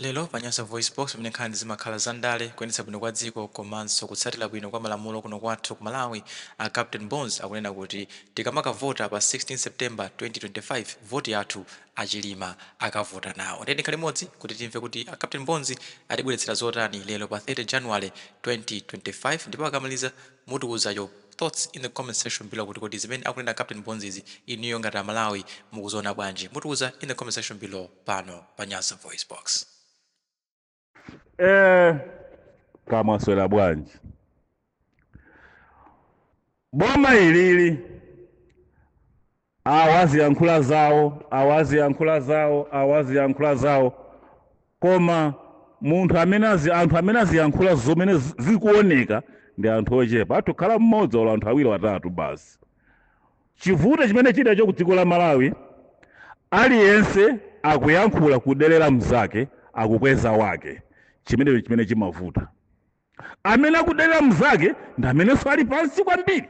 Lero pa Nyasa VoiceBox, pamene nkhani zimakhala zandale, kuyendetsa bwino kwa dziko komanso kutsatira bwino kwa malamulo kuno kwathu ku Malawi, a Captain Bones akunena kuti tikamakavota pa 16 September 2025, voti yathu a Chilima akavota nawo. Ndiye tikhale limodzi kuti timve kuti a Captain Bones atibweretsera zotani lero pa 30 January 2025, ndipo akamaliza mutiuza your thoughts in the comment section below kuti kodi zimene akunena Captain Bones izi inuyo ngati Amalawi mukuziona bwanji? Mutiuza in the comment section below pano pa Nyasa VoiceBox. Kamwaswera bwanji? Boma ilili, awaziyankhula zawo, awaziyankhula zawo, awaziyankhula zawo, koma munthu amene anthu amene aziyankhula zomene zikuoneka ndi anthu ochepa, athu khala mmodzi olo anthu awiri, atatu basi. Chivuto chimene chidacho ku dziko la Malawi, aliyense akuyankhula kudelera mzake, akukweza wake. Chimenecho chimene chimavuta. Amene akudelera mzake ndi amenenso ali pansi kwambiri.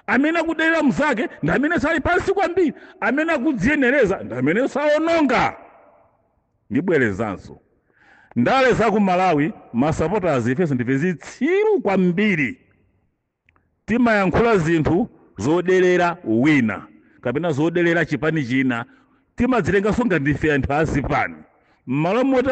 Amene akudelera mzake ndi amenenso ali pansi kwambiri. Amene akudziyenereza ndi amenenso aononga. Ndibwerezanso, ndale za ku Malawi, masupporters ifenso ndife zitsiru kwambiri. Timayankhula zinthu zodelera wina kapena zodelera chipani china. Timadzitenganso ngati ndife anthu azipani, m'malo moti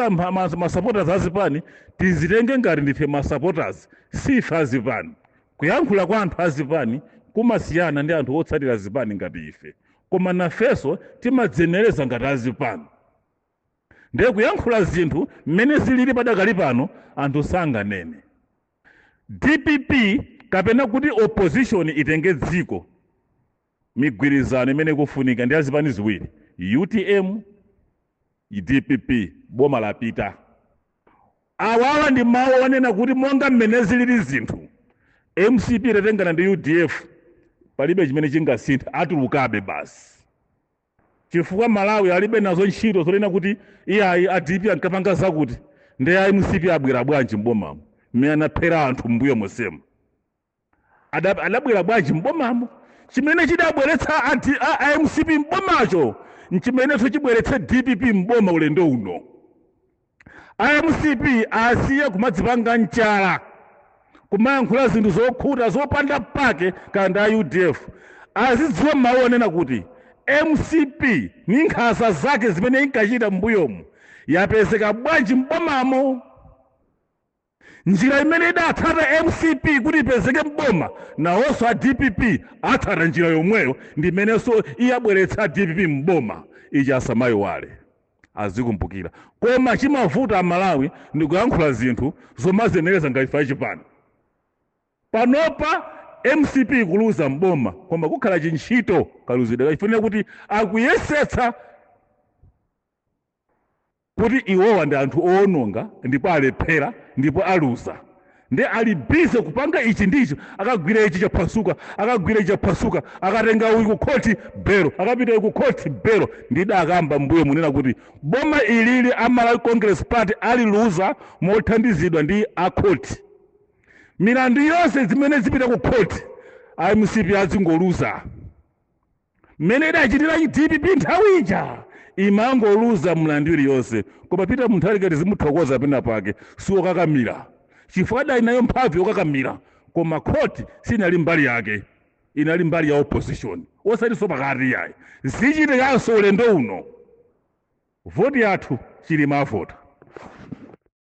masupporters azipani tizitenge ngati ndife masupporters, sife azipani. Kuyankhula kwa anthu azipani kumasiyana ndi anthu otsatira zipani ngati ife, koma nafenso timadzenereza ngati azipani. Ndiye kuyankhula zinthu mmene zilili padakali pano, anthu sanganene. DPP kapena kuti opposition itenge dziko, migwirizano imene ikufunika ndi azipani ziwiri, UTM, DPP, boma lapita. Awawa ndi mawu onena kuti monga mmene zilili zinthu, MCP itatengana ndi UDF, palibe chimene chingasintha, atulukabe basi, chifukwa Malawi alibe nazo ntchito zonena kuti iyayi, a DP ankapanga zakuti, ndi a MCP abwera bwanji mbomamo, mmene anaphera anthu mbuyo mosemo? Adabwera bwanji mbomamo? Chimene chidabweretsa a MCP mbomacho nchimenenso chibweretse DPP mboma ulendo uno. A MCP asiye kumadzipanga mchala, kumayankhula zinthu zokhuta zopanda pake. Kanda a UDF azidziwa mawu onena kuti MCP ni nkhanza zake zimene inkachita m'mbuyomu yapezeka bwanji mbomamo? Njira imene idatsata MCP kuti ipezeke mboma, nawonso a DPP atsata njira yomweyo, ndi imenenso iyabweretsa DPP mboma. Ichi asamayiwale, azikumbukira. Koma chimavuta Amalawi ndi kuyankhula zinthu zomazenereza ngati ife achipani. Panopa MCP ikuluza mboma, koma kukhala chintchito kaluzidwe kachifunira kuti akuyesetsa kuti iwowa ndi anthu owononga ndipo alephera ndipo aluza, ndi ali busy kupanga ichi ndicho. Akagwira ichi chaphwasuka, akagwira ichi chaphwasuka, akatenga uyu ku khoti belo, akapita uyu ku khoti belo. Ndidakamba mbuyo munena kuti boma ilili a Malawi Congress Party aliluza mothandizidwa ndi akhoti. Milandu yonse zimene zipita ku khoti, MCP azingoluza, mmene idachitira DPP nthawi ija, imangoluza mlandu iliyonse. Koma Peter Mutharika tizimuthokoza pena pake, siwokakamira, chifukwa adali nayo mphamvu yokakamira, koma khoti sinali mbali yake, inali mbali ya opposition, osatinso pakati yayi. Zichitikanso ulendo uno. Voti yathu Chilima avota.